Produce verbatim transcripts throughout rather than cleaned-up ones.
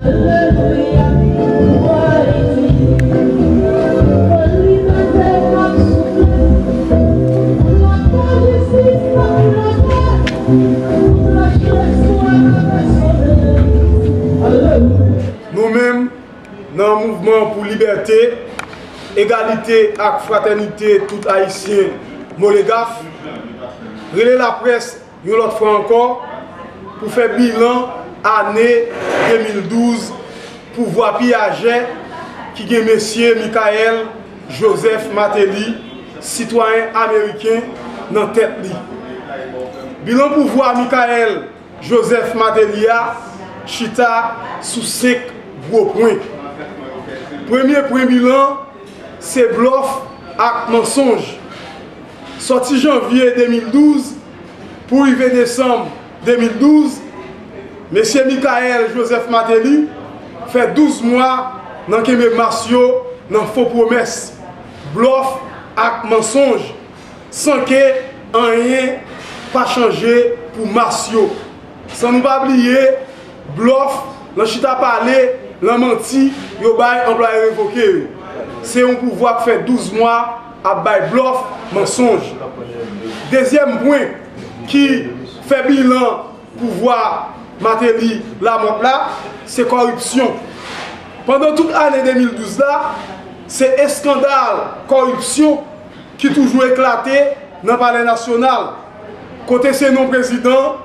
Nou menm, nan Mouvman pou Libète, Egalite ak Fratènite tout Ayisyen, Molegaf, rele laprès yon lòt fwa ankò pou fè bilan ane de mil douz pouvwa piyajè ki gen mesye Michaël Joseph Martelly, sitwayen ameriken, nan tèt li. Bilan pouvwa Michaël Joseph Martelly a chita sou senk gwo pwen. Premye pwen bilan se blòf ak mansonj. Sòti janvye de mil douz pou rive desanm de mil douz, mesye Michaël Joseph Martelly fè douz mwa nan kenbe mas yo nan fo pwomès, blòf ak mansonj, san ke anyen pa chanje pou mas yo. San nou pa bliye, blòf, nan chita pale, nan manti yo bay anplwaye revoke yo. Se yon pouvwa k fè douz mwa ap bay blòf, mansonj. Dezyèm pwen ki fè bilan pouvwa Martelly Lamothe la, se kòripsyon. Pandan tout ane de mil douz la, se eskandal kòripsyon ki toujou eklate nan Palè Nasyonal, kote se non prezidan,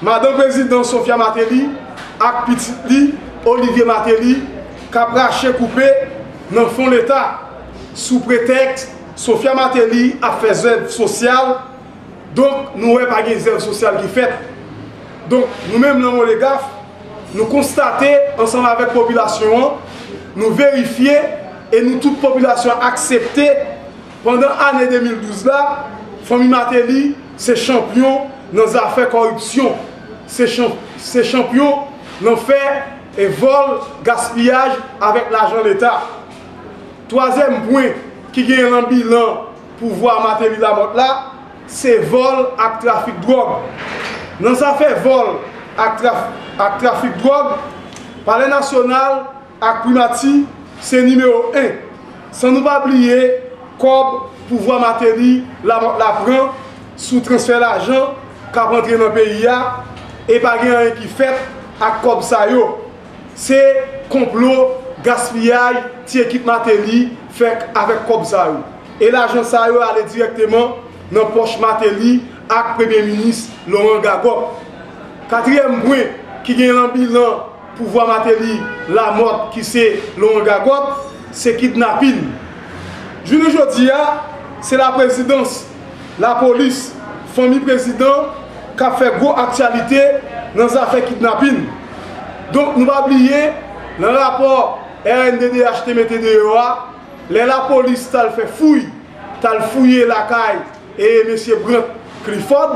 madanm prezidan Sophia Martelly ak pitit li, Olivier Martelly, k ap rache koupe nan fon Leta, sou pretèks Sophia Martelly ap fè zèv sosyal. Donk, nou wè pa gen zèv sosyal ki fèt. Donk, nou menm nan Molegaf, nou konstate, ansanm avèk popilasyon an, nou verifye e nou tout popilasyon an aksepte, pandan ane de mil douz la, fanmi Martelly se chanpyon nan zafè kòripsyon, se chan-, se chanpyon nan fè e vòl, gaspiyaj avèk lajan Leta. Twazyèm pwen ki genyen nan bilan pouvwa Martelly Lamothe la, se vòl ak trafik dwòg. Nan zafè vòl ak traf-, ak trafik dwòg, Palè Nasyonal ak Primati se nimewo en. San nou pa bliye kòb pouvwa Martelly Lamothe la pran sou transfè lajan k ap antre nan peyi a, e pa gen anyen ki fèt ak kòb sa yo. Se konplo, gaspiyaj ti ekip Martelly fè avèk kòb sa yo. E lajan sa yo ale dirèkteman nan pòch Martelly ak Premye Minis Laurent Gagop. Katriyèm pwen ki gen nan bilan pouvwa Martelly Lamothe ki se Laurent Gagop, se kidnapin. Jounen jodi a, se laprezidans, lapolis, fanmi prezidan k ap fè gwo aktyalite nan zafè kidnapin. Donk, nou pa bliye, nan rapò R N D D H te mete deyò a, lè lapolis t al fè fouy, t al fouye lakay e mesye Brandt Clifford.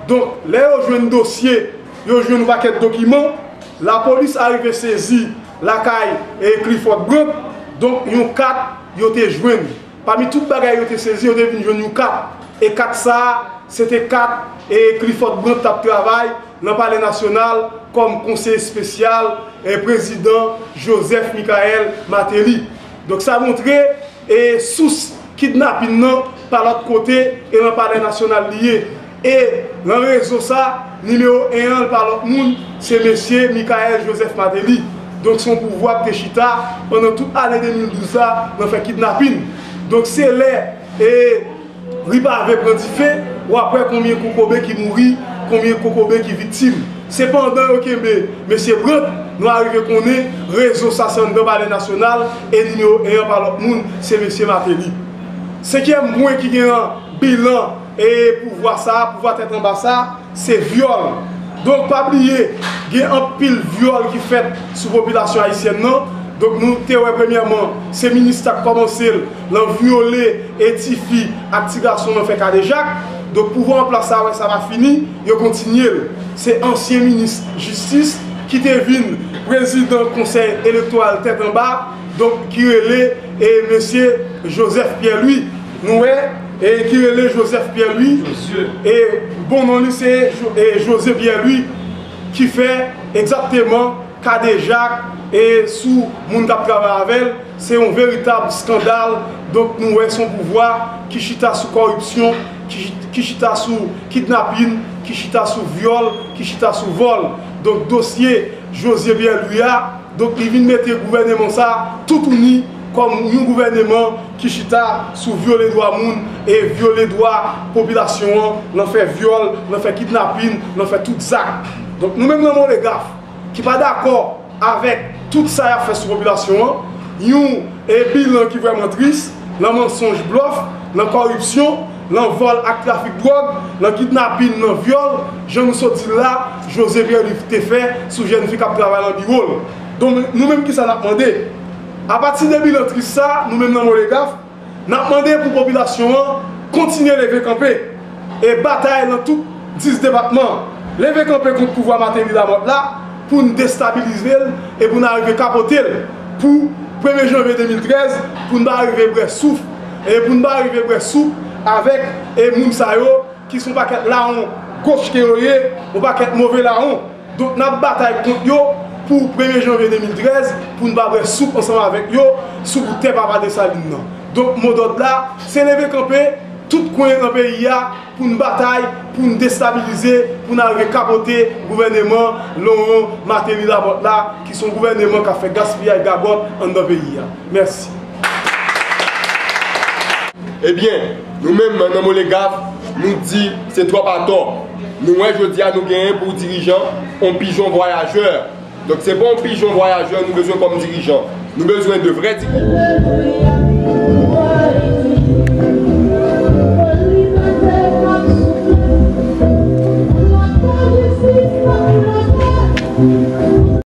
Donk, lè yo jwenn dosye, yo jwenn yon pakèt dokiman, lapolis arive sezi lakay e Clifford Brandt. Donk, yon kat yo te jwenn. Pami tout bagay yo te sezi, yo te vin jwenn yon kat. E kat sa a, se te kat e Clifford Brandt t ap travay nan Palè Nasyonal kòm konseye espesyal e prezidan Joseph Michaël Martelly. Donk, sa montre e sous kidnapin nan pa lòt kote e nan Palè Nasyonal li ye. E nan rezo sa, nimewo en an, l pa lòt moun, se mesye Michaël Joseph Martelly. Donk, se yon pouvwa ki te chita pandan tout ane de mil douz la nan fè kidnapin. Donk, se lè e Ripave pran dife, w ap wè konbyen kokobe ki mouri, konbyen kokobe ki viktim. Se pandan yo kenbe mesye Brandt, nou arive konnen rezo sa se anndan Palè Nasyonal, e nimewo en an pa lòt moun, se mesye Martelly. Senkyèm pwen ki gen nan bilan e pouvwa sa, pouvwa tèt anba sa, se vyòl. Donk, pa bliye, gen anpil vyòl ki fèt sou popilasyon ayisyèn nan. Donk, nou te wè premyèman, se minis sa k kòmanse l nan vyole e tifi ak ti gason nan fè kadejak. Donk, pouvwa an plas sa wè sa pa fini, yo kontinye l. Se ansyen minis jistis ki te vin prezidan konsèy elektoral tèt anba, donk, ki rele e mesye Joseph Pierre Louis. Nou wè, e ki rele Joseph Pierre Louis. E bon non li se Jo- e José Pierre Louis, ki fè egzakteman kadejak e sou moun k ap travay avè l, se yon veritab eskandal. Donk, nou wè se yon pouvwa ki chita sou kòripsyon, ki, ki chita sou kidnapin, ki chita sou vyòl, ki chita sou vòl. Donk, dosye José Pierre Louis a, donk, li vin mete gouvèneman sa toutouni kòm yon gouvèneman ki chita sou vyole dwa moun e vyole dwa popilasyon an, nan fè vyòl, nan fè kidnapin, nan fè tout zak. Donk, nou menm nan Molegaf, ki pa dakò avèk tout sa y ap fè sou popilasyon an, yon e bilan ki vrèman tris, nan mansonj, blòf, nan kòripsyon, nan vòl ak trafik dwòg, nan kidnapin, nan vyòl, jan nou sot di l la, José Pierre Louis te fè sou jèn fi k ap travay nan biwo l. Donk, nou menm, kisa n ap mande? Apati de bilan tris sa, nou menm nan Molegaf, n ap mande pou popilasyon an kontinye leve kanpe e batay nan tout dis depatman. Leve kanpe kont pouvwa Martelly Lamothe la pou n destabilize l e pou n arive kapote l pou premye janvye de mil trèz, pou n pa rive bwè souf, e pou n pa rive bwè soup avèk e moun sa yo ki se yon pakèt lawon goch ke yo ye, yon pakèt move lawon. Donk, n ap batay kont yo pou premye janvye de mil trèz, pou n pa bwè soup ansanm avèk yo sou bout tè Papa Desalin nan. Donk, modòd la, se leve kanpe tout kwen nan peyi a pou n batay, pou n destabilize, pou n arive kapote gouvèneman Laurent Martelly Lamothe la, ki se yon gouvèneman k ap fè gaspiyaj gagòt anndan peyi a. Mèsi. Ebyen, nou menm nan Molegaf, nou di se twòp atò. Nou wè jodi a nou genyen pou dirijan on pijon vwayajè. Donk, se pa on pijon vwayajè nou bezwen kòm dirijan. Nou bezwen de vrè dirijan.